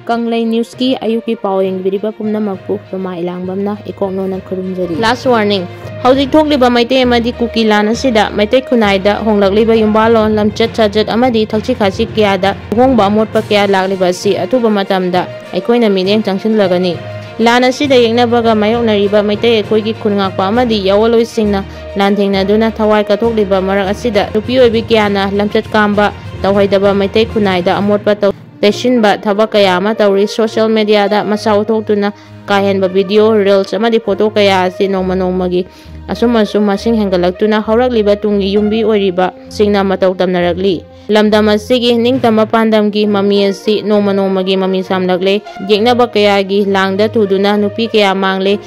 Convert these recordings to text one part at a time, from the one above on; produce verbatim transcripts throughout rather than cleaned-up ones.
ꯀꯪꯂꯩ ꯅ꯭ꯌꯨꯁꯀꯤ ꯑꯌꯨꯛꯀꯤ ꯄꯥꯎ ꯌꯦꯡꯕꯤꯔꯤꯕ ꯄꯨꯝꯅꯃꯛꯄꯨ ꯔꯣꯃꯥ ꯏꯂꯥꯡꯕꯝꯅ ꯏꯀꯣꯛ ꯅꯣꯟꯅ ꯈꯨꯔꯨꯝꯖꯔꯤ꯫ Last warning. ꯍꯧꯖꯤꯛ ꯊꯣꯛꯂꯤꯕ ꯃꯩꯇꯩ ꯑꯃꯗꯤ ꯀꯨꯀꯤ ꯂꯥꯟ ꯑꯁꯤꯗ ꯃꯩꯇꯩ ꯈꯨꯟꯅꯥꯏꯗ ꯍꯣꯡꯂꯛꯂꯤꯕ ꯌꯨꯝꯕꯥꯜꯂꯣꯟ, ꯂꯝꯆꯠ ꯁꯥꯖꯠ ꯑꯃꯗꯤ ꯊꯛꯁꯤ ꯈꯥꯁꯤ ꯀꯌꯥꯗ ꯑꯍꯣꯡꯕ ꯑꯃꯣꯠꯄ ꯀꯌꯥ ꯂꯥꯛꯂꯤꯕ ꯑꯁꯤ ꯑꯊꯨꯕ ꯃꯇꯝꯗ ꯑꯩꯈꯣꯏꯅ ꯃꯤꯠꯌꯦꯡ ꯆꯪꯁꯤꯜꯂꯒꯅꯤ꯫ ꯂꯥꯟ ꯑꯁꯤꯗ ꯌꯦꯛꯅꯕꯒ ꯃꯥꯌꯣꯛꯅꯔꯤꯕ ꯃꯩꯇꯩ ꯑꯩꯈꯣꯏꯒꯤ ꯈꯨꯟ ꯉꯥꯛꯄ ꯑꯃꯗꯤ ꯌꯥꯑꯣꯜꯂꯣꯏꯁꯤꯡꯅ ꯂꯥꯟꯊꯦꯡꯅꯗꯨꯅ ꯊꯋꯥꯏ ꯀꯠꯊꯣꯛꯂꯤꯕ ꯃꯔꯛ ꯑꯁꯤꯗ ꯅꯨꯄꯤ ꯑꯣꯏꯕꯤ ꯀꯌꯥꯅ ꯂꯝꯆꯠ ꯀꯥꯝꯕ ꯇꯧꯍꯩꯗꯕ ꯃꯩꯇꯩ ꯈꯨꯟꯅꯥꯏꯗ ꯑꯃꯣꯠꯄ ꯇꯧ-, ꯇꯩꯁꯤꯟꯕ ꯊꯕꯛ ꯀꯌꯥ ꯑꯃ ꯇꯧꯔꯤ꯫ Social mediaꯗ ꯃꯁꯥ ꯎꯠꯊꯣꯛꯇꯨꯅ ꯀꯥ ꯍꯦꯟꯕ video, reels ꯑꯃꯗꯤ photo ꯀꯌꯥ ꯑꯁꯤ ꯅꯣꯡꯃ ꯅꯣꯡꯃꯒꯤ ꯑꯁꯨꯝ ꯑꯁꯨꯝ ꯃꯁꯤꯡ ꯍꯦꯟꯒꯠꯂꯛꯇꯨꯅ ꯍꯧꯔꯛꯂꯤꯕ ꯇꯨꯡꯒꯤ ꯌꯨꯝꯕꯤ ꯑꯣꯏꯔꯤꯕꯁꯤꯡꯅ ꯃꯇꯧ ꯇꯝꯅꯔꯛꯂꯤ꯫ ꯂꯝꯗꯝ ꯑꯁꯤꯒꯤ ꯅꯤꯡꯇꯝꯕ ꯄꯥꯟꯗꯝꯒꯤ ꯃꯃꯤ ꯑꯁꯤ ꯅꯣꯡꯃ ꯅꯣꯡꯃꯒꯤ ꯃꯃꯤ ꯁꯥꯝꯂꯛꯂꯦ꯫ ꯌꯦꯛꯅꯕ ꯀꯌꯥꯒꯤ ꯂꯥꯡꯗ ꯇꯨꯗꯨꯅ ꯅꯨꯄꯤ ꯀꯌꯥ ꯃꯥꯡꯂꯦ꯫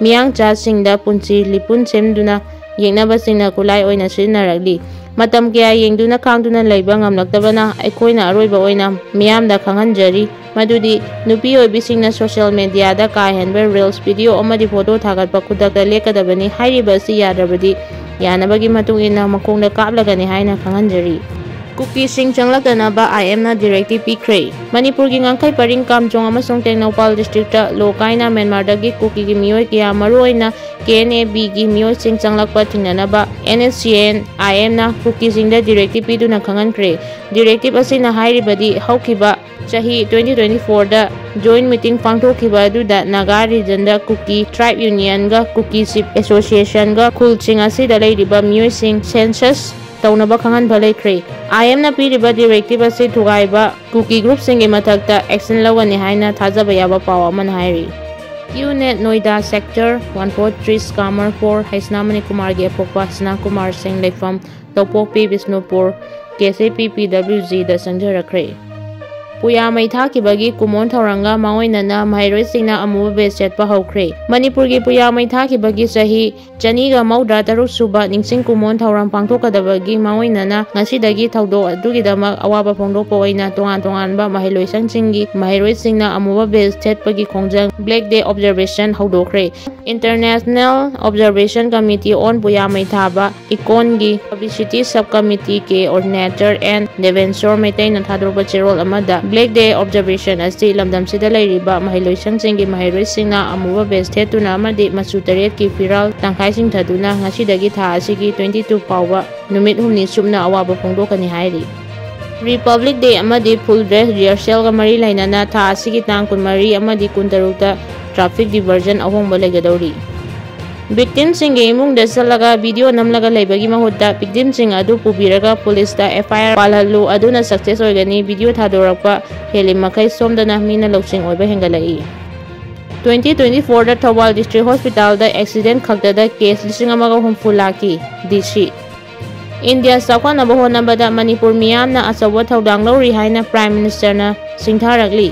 ꯃꯤꯌꯥꯡꯆꯥꯁꯤꯡꯗ ꯄꯨꯟꯁꯤ ꯂꯤꯄꯨꯟ ꯁꯦꯝꯗꯨꯅ ꯌꯦꯛꯅꯕꯁꯤꯡꯅ ꯈꯨꯠꯂꯥꯏ ꯑꯣꯏꯅ ꯁꯤꯖꯤꯟꯅꯔꯛꯂꯤ꯫ ꯃꯇꯝ ꯀꯌꯥ ꯌꯦꯡꯗꯨꯅ ꯈꯥꯡꯗꯨꯅ ꯂꯩꯕ ꯉꯝꯂꯛꯇꯕꯅ ꯑꯩꯈꯣꯏꯅ ꯑꯔꯣꯏꯕ ꯑꯣꯏꯅ ꯃꯤꯌꯥꯝꯗ ꯈꯪꯍꯟꯖꯔꯤ ꯃꯗꯨꯗꯤ ꯅꯨꯄꯤ ꯑꯣꯏꯕꯤꯁꯤꯡꯅ social mediaꯗ ꯀꯥ ꯍꯦꯟꯕ reels, video ꯑꯃꯗꯤ photo ꯊꯥꯒꯠꯄ ꯈꯨꯗꯛꯇ ꯂꯦꯞꯀꯗꯕꯅꯤ꯫ ꯍꯥꯏꯔꯤꯕ ꯑꯁꯤ ꯌꯥꯗ꯭ꯔꯕꯗꯤ ꯌꯥꯅꯕꯒꯤ ꯃꯇꯨꯡ ꯏꯟꯅ ꯃꯈꯣꯡꯗ ꯀꯥꯞꯂꯒꯅꯤ ꯍꯥꯏꯅ ꯈꯪꯍꯟꯖꯔꯤ꯫ ꯀꯨꯀꯤꯁꯤꯡ ꯆꯪꯂꯛꯇꯅꯕ IMꯅ directive ꯄꯤꯈ꯭ꯔꯦ꯫ ꯃꯅꯤꯄꯨꯔꯒꯤ ꯉꯥꯡꯈꯩ ꯄꯔꯤꯡ, ꯀꯥꯝꯖꯣꯡ ꯑꯃꯁꯨꯡ ꯇꯦꯡꯅꯧꯄꯥꯜ districtꯇ ꯂꯣ ꯀꯥꯏꯅ ꯃ꯭ꯌꯥꯟꯃꯥꯔꯗꯒꯤ ꯀꯨꯀꯤꯒꯤ ꯃꯤꯑꯣꯏ ꯀꯌꯥ, ꯃꯔꯨꯑꯣꯏꯅ KNABꯒꯤ ꯃꯤꯑꯣꯏꯁꯤꯡ ꯆꯪꯂꯛꯄ ꯊꯤꯡꯅꯅꯕ NSCN IMꯅ ꯀꯨꯀꯤꯁꯤꯡꯗ directive ꯄꯤꯗꯨꯅ ꯈꯪꯍꯟꯈ꯭ꯔꯦ꯫ Directive ꯑꯁꯤꯅ ꯍꯥꯏꯔꯤꯕꯗꯤ ꯍꯧꯈꯤꯕ ꯆꯍꯤ twenty twenty fourꯗ joint meeting ꯄꯥꯡꯊꯣꯛꯈꯤꯕ ꯑꯗꯨꯗ ꯅꯥꯒꯥ regionꯗ ꯀꯨꯀꯤ tribe unionꯒ ꯀꯨꯀꯤ chief associationꯒ ꯈꯨꯜꯁꯤꯡ ꯑꯁꯤꯗ ꯂꯩꯔꯤꯕ ꯃꯤꯑꯣꯏꯁꯤꯡ census ꯇꯧꯅꯕ ꯈꯪꯍꯟꯕ ꯂꯩꯈ꯭ꯔꯦ꯫ IMꯅ ꯄꯤꯔꯤꯕ directive ꯑꯁꯤ ꯊꯨꯒꯥꯏꯕ ꯀꯨꯀꯤ groupꯁꯤꯡꯒꯤ ꯃꯊꯛꯇ action ꯂꯧꯒꯅꯤ ꯍꯥꯏꯅ ꯊꯥꯖꯕ ꯌꯥꯕ ꯄꯥꯎ ꯑꯃꯅ ꯍꯥꯏꯔꯤ꯫ UNED Noida Sector one four three scammer four ꯍꯩꯁꯅꯥ ꯃꯅꯤꯀꯨꯃꯥꯔꯒꯤ ꯑꯄꯣꯛꯄ ꯍꯩꯁꯅꯥ Kumar ꯁꯤꯡ, ꯂꯩꯐꯝ ꯇꯧꯄꯣꯛꯄꯤ ꯕꯤꯁꯅꯨꯄꯨꯔ, KCP PWGꯗ ꯆꯪꯖꯔꯛꯈ꯭ꯔꯦ꯫ ꯄꯨꯌꯥ ꯃꯩ ꯊꯥꯈꯤꯕꯒꯤ ꯀꯨꯃꯣꯟ ꯊꯧꯔꯝꯒ ꯃꯥꯡꯑꯣꯏꯅꯅ ꯃꯍꯩꯔꯣꯏꯁꯤꯡꯅ ꯑꯃꯨꯕ badge ꯁꯦꯠꯄ ꯍꯧꯈ꯭ꯔꯦ꯫ ꯃꯅꯤꯄꯨꯔꯒꯤ ꯄꯨꯌꯥ ꯃꯩ ꯊꯥꯈꯤꯕꯒꯤ ꯆꯍꯤ ꯆꯅꯤꯒ ꯃꯧꯗ꯭ꯔꯥ ꯇꯔꯨꯛ ꯁꯨꯕ ꯅꯤꯡꯁꯤꯡ ꯀꯨꯃꯣꯟ ꯊꯧꯔꯝ ꯄꯥꯡꯊꯣꯛꯀꯗꯕꯒꯤ ꯃꯥꯡꯑꯣꯏꯅꯅ ꯉꯁꯤꯗꯒꯤ ꯊꯧꯗꯣꯛ ꯑꯗꯨꯒꯤꯗꯃꯛ ꯑꯋꯥꯕ ꯐꯣꯡꯗꯣꯛꯄ ꯑꯣꯏꯅ ꯇꯣꯉꯥꯟ ꯇꯣꯉꯥꯟꯕ ꯃꯍꯩꯂꯣꯏꯁꯪꯁꯤꯡꯒꯤ ꯃꯍꯩꯔꯣꯏꯁꯤꯡꯅ ꯑꯃꯨꯕ badge ꯁꯦꯠꯄꯒꯤ ꯈꯣꯡꯖꯪ Black Day Observation ꯍꯧꯗꯣꯛꯈ꯭ꯔꯦ꯫ International Observation Committee on ꯄꯨꯌꯥ ꯃꯩ ꯊꯥꯕ, ꯏꯀꯣꯟꯒꯤ Publicity Sub Committeeꯒꯤ Coordinator N ꯗꯦꯕꯦꯟꯁꯣꯔ ꯃꯩꯇꯩꯅ ꯊꯥꯗꯣꯔꯛꯄ ꯆꯦꯔꯣꯜ ꯑꯃꯗ Flag Day Observation ꯑꯁꯤ ꯂꯝꯗꯝꯁꯤꯗ ꯂꯩꯔꯤꯕ ꯃꯍꯩꯂꯣꯏꯁꯪꯁꯤꯡꯒꯤ ꯃꯍꯩꯔꯣꯏꯁꯤꯡꯅ ꯑꯃꯨꯕ vest ꯊꯦꯠꯇꯨꯅ ꯑꯃꯗꯤ ꯃꯆꯨ ꯇꯔꯦꯠꯀꯤ ꯐꯤꯔꯥꯜ ꯇꯪꯈꯥꯏ ꯆꯤꯡꯊꯗꯨꯅ ꯉꯁꯤꯗꯒꯤ ꯊꯥ ꯑꯁꯤꯒꯤ twenty two ꯐꯥꯎꯕ ꯅꯨꯃꯤꯠ ꯍꯨꯝꯅꯤ ꯆꯨꯞꯅ ꯑꯋꯥꯕ ꯐꯣꯡꯗꯣꯛꯀꯅꯤ ꯍꯥꯏꯔꯤ꯫ Republic Day ꯑꯃꯗꯤ Full Dress Rehearsal ꯒ ꯃꯔꯤ ꯂꯩꯅꯅ ꯊꯥ ꯑꯁꯤꯒꯤ ꯇꯥꯡ ꯀꯨꯟꯃꯔꯤ ꯑꯃꯗꯤ ꯀꯨꯟꯇꯔꯨꯛꯇ traffic diversion ꯑꯍꯣꯡꯕ ꯂꯩꯒꯗꯧꯔꯤ꯫ Victim ꯁꯤꯡꯒꯤ ꯏꯃꯨꯡꯗ ꯆꯠꯂꯒ video ꯅꯝꯂꯒ ꯂꯩꯕꯒꯤ ꯃꯍꯨꯠꯇ victim ꯁꯤꯡ ꯑꯗꯨ ꯄꯨꯕꯤꯔꯒ police ꯇ F I R ꯄꯥꯜꯍꯜꯂꯨ, ꯑꯗꯨꯅ success ꯑꯣꯏꯒꯅꯤ꯫ Video ꯊꯥꯗꯣꯔꯛꯄ ꯍꯦꯜꯂꯤ ꯃꯈꯩ ꯁꯣꯝꯗꯅ ꯃꯤꯅ ꯂꯧꯁꯤꯡ ꯑꯣꯏꯕ ꯍꯦꯟꯒꯠꯂꯛꯏ꯫ Twenty twenty four ꯗ ꯊꯧꯕꯥꯜ District Hospital ꯗ accident ꯈꯛꯇꯗ case ꯂꯤꯁꯤꯡ ꯑꯃꯒ ꯍꯨꯝꯐꯨ ꯂꯥꯛꯈꯤ꯫ D C꯫ ꯏꯟꯗꯤꯌꯥ ꯆꯥꯎꯈꯠꯅꯕ ꯍꯣꯠꯅꯕꯗ ꯃꯅꯤꯄꯨꯔ ꯃꯤꯌꯥꯝꯅ ꯑꯆꯧꯕ ꯊꯧꯗꯥꯡ ꯂꯧꯔꯤ ꯍꯥꯏꯅ Prime Minister ꯅ ꯁꯤꯡꯊꯥꯔꯛꯂꯤ꯫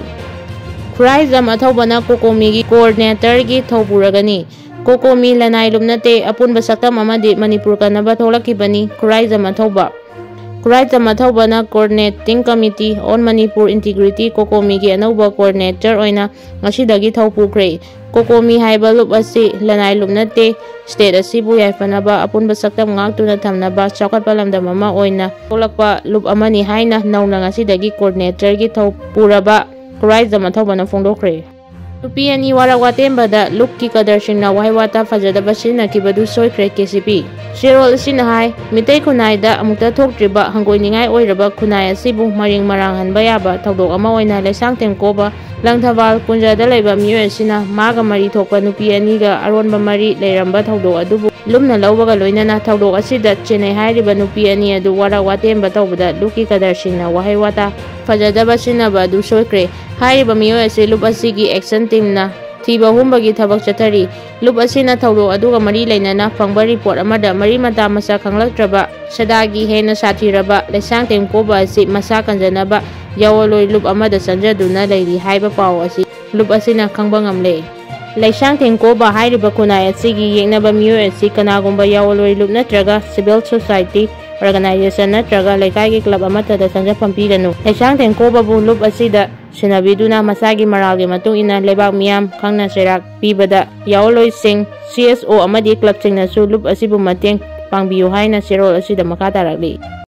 ꯈꯨꯔꯥꯏꯖꯝ ꯑꯊꯧꯕꯅ COCOMI ꯒꯤ coordinator ꯒꯤ ꯊꯧ ꯄꯨꯔꯒꯅꯤ꯫ COCOMI ꯂꯅꯥꯏ ꯂꯨꯞ ꯅꯠꯇꯦ, ꯑꯄꯨꯟꯕ ꯁꯛꯇꯝ ꯑꯃꯗꯤ Manipur ꯀꯟꯅꯕ ꯊꯣꯛꯂꯛꯈꯤꯕꯅꯤ꯫ Khuraijam ꯑꯊꯧꯕ꯫ Khuraijam ꯑꯊꯧꯕꯅ Coordinating Committee on Manipur Integrity, COCOMI ꯒꯤ ꯑꯅꯧꯕ coordinator ꯑꯣꯏꯅ ꯉꯁꯤꯗꯒꯤ ꯊꯧ ꯄꯨꯈ꯭ꯔꯦ꯫ COCOMI ꯍꯥꯏꯕ ꯂꯨꯞ ꯑꯁꯤ ꯂꯅꯥꯏ ꯂꯨꯞ ꯅꯠꯇꯦ, state ꯑꯁꯤꯕꯨ ꯌꯥꯏꯐꯅꯕ, ꯑꯄꯨꯟꯕ ꯁꯛꯇꯝ ꯉꯥꯛꯇꯨꯅ ꯊꯝꯅꯕ ꯆꯥꯎꯈꯠꯄ ꯂꯝꯗꯝ ꯑꯃ ꯑꯣꯏꯅ ꯊꯣꯛꯂꯛꯄ ꯂꯨꯞ ꯑꯃꯅꯤ ꯍꯥꯏꯅ ꯅꯧꯅ ꯉꯁꯤꯗꯒꯤ coordinator ꯒꯤ ꯊꯧ ꯄꯨꯔꯕ ꯈꯨꯔꯥꯏꯖꯝ ꯑꯊꯧꯕꯅ ꯐꯣꯡꯗꯣꯛꯈ꯭ꯔꯦ꯫ ꯅꯨꯄꯤ ꯑꯅꯤ ꯋꯥꯔꯛ ꯋꯥꯇꯦꯝꯕꯗ ꯂꯨꯞꯀꯤ ꯀꯗꯔꯁꯤꯡꯅ ꯋꯥꯍꯩ ꯋꯥꯇꯥ ꯐꯖꯗꯕ ꯁꯤꯖꯤꯟꯅꯈꯤꯕꯗꯨ ꯁꯣꯏꯈ꯭ꯔꯦ, K C P꯫ ꯆꯦꯔꯣꯜ ꯑꯁꯤꯅ ꯍꯥꯏ, ꯃꯤꯇꯩ ꯈꯨꯟꯅꯥꯏꯗ ꯑꯃꯨꯛꯇ ꯊꯣꯛꯇ꯭ꯔꯤꯕ ꯍꯪꯒꯣꯏꯅꯤꯡꯉꯥꯏ ꯑꯣꯏꯔꯕ ꯈꯨꯟꯅꯥꯏ ꯑꯁꯤꯕꯨ ꯃꯔꯤꯡ ꯃꯔꯥꯡꯍꯟꯕ ꯌꯥꯕ ꯊꯧꯗꯣꯛ ꯑꯃ ꯑꯣꯏꯅ ꯂꯩꯁꯥꯡ ꯊꯦꯝꯀꯣꯕ ꯂꯪꯊꯕꯥꯜ ꯀꯨꯟꯖꯗ ꯂꯩꯕ ꯃꯤꯑꯣꯏ ꯑꯁꯤꯅ ꯃꯥꯒ ꯃꯔꯤ ꯊꯣꯛꯄ ꯅꯨꯄꯤ ꯑꯅꯤꯒ ꯑꯔꯣꯟꯕ ꯃꯔꯤ ꯂꯩꯔꯝꯕ ꯊꯧꯗꯣꯛ ꯑꯗꯨꯕꯨ ꯂꯨꯝꯅ ꯂꯧꯕꯒ ꯂꯣꯏꯅꯅ ꯊꯧꯗꯣꯛ ꯑꯁꯤꯗ ꯆꯦꯟꯅꯩ ꯍꯥꯏꯔꯤꯕ ꯅꯨꯄꯤ ꯑꯅꯤ ꯑꯗꯨ ꯋꯥꯔꯛ ꯋꯥꯇꯦꯝꯕ ꯇꯧꯕꯗ ꯂꯨꯞꯀꯤ ꯀꯗꯔꯁꯤꯡꯅ ꯋꯥꯍꯩ ꯋꯥꯇꯥ ꯐꯖꯗꯕ ꯁꯤꯖꯤꯟꯅꯕ ꯑꯗꯨ ꯁꯣꯏꯈ꯭ꯔꯦ꯫ ꯍꯥꯏꯔꯤꯕ ꯃꯤꯑꯣꯏ ꯑꯁꯤ ꯂꯨꯞ ꯑꯁꯤꯒꯤ action team ꯅ ꯊꯤꯕ ꯍꯨꯝꯕꯒꯤ ꯊꯕꯛ ꯆꯠꯊꯔꯤ꯫ ꯂꯨꯞ ꯑꯁꯤꯅ ꯊꯧꯗꯣꯛ ꯑꯗꯨꯒ ꯃꯔꯤ ꯂꯩꯅꯅ ꯐꯪꯕ report ꯑꯃꯗ ꯃꯔꯤ ꯃꯇꯥ ꯃꯁꯥ ꯈꯪꯂꯛꯇ꯭ꯔꯕ ꯁꯗꯥꯒꯤ ꯍꯦꯟꯅ ꯁꯥꯊꯤꯔꯕ ꯂꯩꯁꯥꯡ ꯊꯦꯝꯀꯣꯕ ꯑꯁꯤ ꯃꯁꯥ ꯀꯟꯖꯅꯕ ꯌꯥꯑꯣꯟꯂꯣꯏ ꯂꯨꯞ ꯑꯃꯗ ꯆꯪꯖꯗꯨꯅ ꯂꯩꯔꯤ ꯍꯥꯏꯕ ꯄꯥꯎ ꯑꯁꯤ ꯂꯨꯞ ꯑꯁꯤꯅ ꯈꯪꯕ ꯉꯝꯂꯦ꯫ ꯂꯩꯁꯥꯡ ꯊꯦꯝꯀꯣꯕ ꯍꯥꯏꯔꯤꯕ ꯈꯨꯟꯅꯥꯏ ꯑꯁꯤꯒꯤ ꯌꯦꯛꯅꯕ ꯃꯤꯑꯣꯏ ꯑꯁꯤ ꯀꯅꯥꯒꯨꯝꯕ ꯌꯥꯑꯣꯟꯂꯣꯏ ꯂꯨꯞ ꯅꯠꯇ꯭ꯔꯒ civil society organization ꯅꯠꯇ꯭ꯔꯒ ꯂꯩꯀꯥꯏꯒꯤ club ꯑꯃꯠꯇꯗ ꯆꯪꯖꯐꯝ ꯄꯤꯒꯅꯨ꯫ ꯂꯩꯁꯥꯡ ꯊꯦꯝꯀꯣꯕꯕꯨ ꯂꯨꯞ ꯑꯁꯤꯗ ꯁꯤꯟꯅꯕꯤꯗꯨꯅ ꯃꯁꯥꯒꯤ ꯃꯔꯥꯜꯒꯤ ꯃꯇꯨꯡ ꯏꯟꯅ ꯂꯩꯕꯥꯛ ꯃꯤꯌꯥꯝ ꯈꯪꯅ ꯆꯩꯔꯥꯛ ꯄꯤꯕꯗ ꯌꯥꯑꯣꯟꯂꯣꯏꯁꯤꯡ, C S O ꯑꯃꯗꯤ club ꯁꯤꯡꯅꯁꯨ ꯂꯨꯞ ꯑꯁꯤꯕꯨ ꯃꯇꯦꯡ ꯄꯥꯡꯕꯤꯌꯨ ꯍꯥꯏꯅ ꯆꯦꯔꯣꯜ ꯑꯁꯤꯗ ꯃꯈꯥ ꯇꯥꯔꯛꯂꯤ꯫